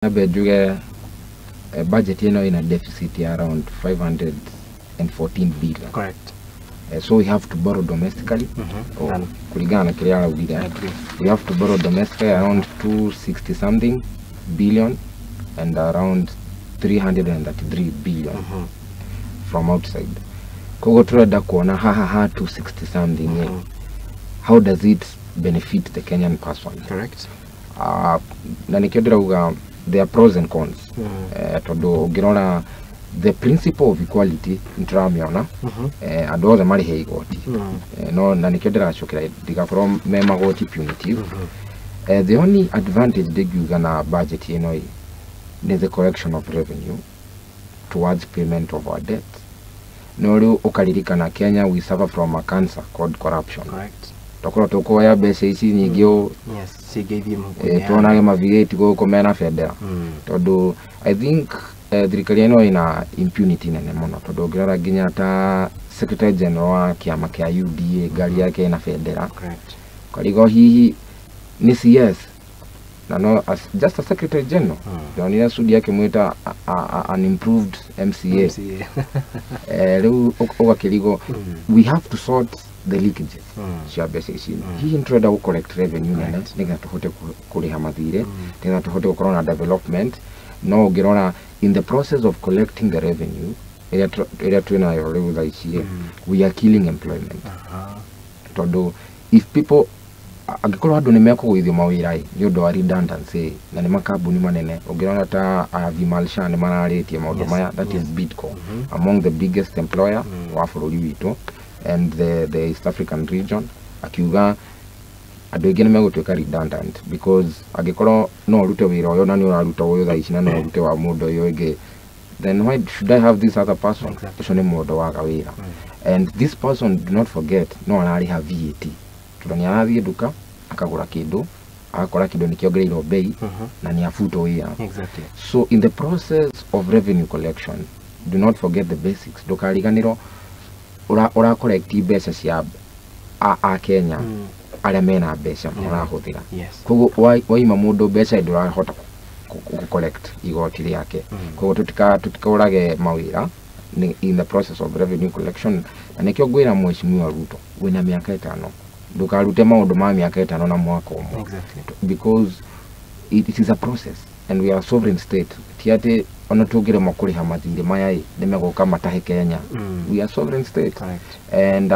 Nyambe njuge budget ĩno ĩna deficit ya around 514 billion. Correct. So we have to borrow domestically. Oh, kulingana na kĩrĩa araugire. I agree. We have to borrow domestically around 260 something billion and around 333 billion from outside. Koguo turenda kuona haha ha 260 something, how does it benefit the Kenyan person? Correct. Na nikio ndĩrauga there are pros and cons. Tondũ ũngĩrora the principle of equality nĩtũramĩona, andũ othe marĩhe igoti. No na nikio ndĩracokera ndigakorwo me magoti punitive. The only advantage ndingiuga na budget ĩno ĩ nĩ the collection of revenue towards payment of our debt. No rĩu ũkaririkana Kenya, we suffer from a cancer called corruption. Correct. Tokorwo tũkuoya mbeca ici nyingĩ ũ Yes, cingĩthiĩ mũhuko-inĩ ya- tuonage mavigĩti gũkũ mena bendera. Tondũ I think thirikari ĩno ĩna impunity nene mũno, tondũ ũngĩrora nginya ta secretary general wa kĩama kĩa UDA, ngari yake ĩna bendera. Correct. Karigo hihi nĩ CS na no as, just a secretary general. Ndonire Sudi akĩmwĩta an improved MCA. MCA. Rĩu ũgakĩrigwo, we have to sort the leakages cia mbeca ici. Hihi nĩtũrenda gũ collect revenue nene nĩgetha tũhote kũrĩha mathirĩ, nĩgetha tũhote gũkorwo na development. No ũngĩrora in the process of collecting the revenue ĩrĩa twĩnayo rĩu thaa ici ĩ, we are killing employment. Tondũ if people, angĩkorwo andũ nĩ mekũgũithio mawĩra ĩ nĩ ũndũ wa redundancy ĩ, na nĩ makambuni manene, ũngĩrora ta Vimal Shah nĩ mararĩtie maũndũ maya, that is Bidco, among the biggest employer wa bũrũri witũ and the East African region, akiuga andũ aingĩ nĩ megũtuĩka redundant because angĩkorwo no ũrute wĩra ũyũ na nĩ ũraruta ũyũ thaa ici na no ũrute wa mũndũ ũyũ ũngĩ, then why should I have this other person? Exactly. Ũcio nĩ mũndũ waga wĩra. And this person, do not forget, no ararĩha VAT, tondũ nĩ arathiĩ nduka akagũra kĩndũ, agakora kĩndũ nĩ kĩongereirwo bei na nĩ abutwo wĩra. So in the process of revenue collection, do not forget the basics. Ndũkariganĩrwo ura collect mbeca cia a Kenya arĩa mena mbeca marahũthĩra. Koguo waima mũndũ mbeca, ndũrahota kũ collect igoti rĩake. Koguo tũtikaũrage mawĩra in the process of revenue collection. Na nĩkĩo ngwĩra Mheshimiwa Ruto, wĩna mĩaka 5, ndũkarute maũndũ ma mĩaka 5 na mwaka ũmwe. Because it is a process and we are a sovereign state. Ti atĩ ona tũngĩremwo kũrĩha mathirĩ maya ĩ nĩ megũka matahe Kenya. We are sovereign state. Correct. And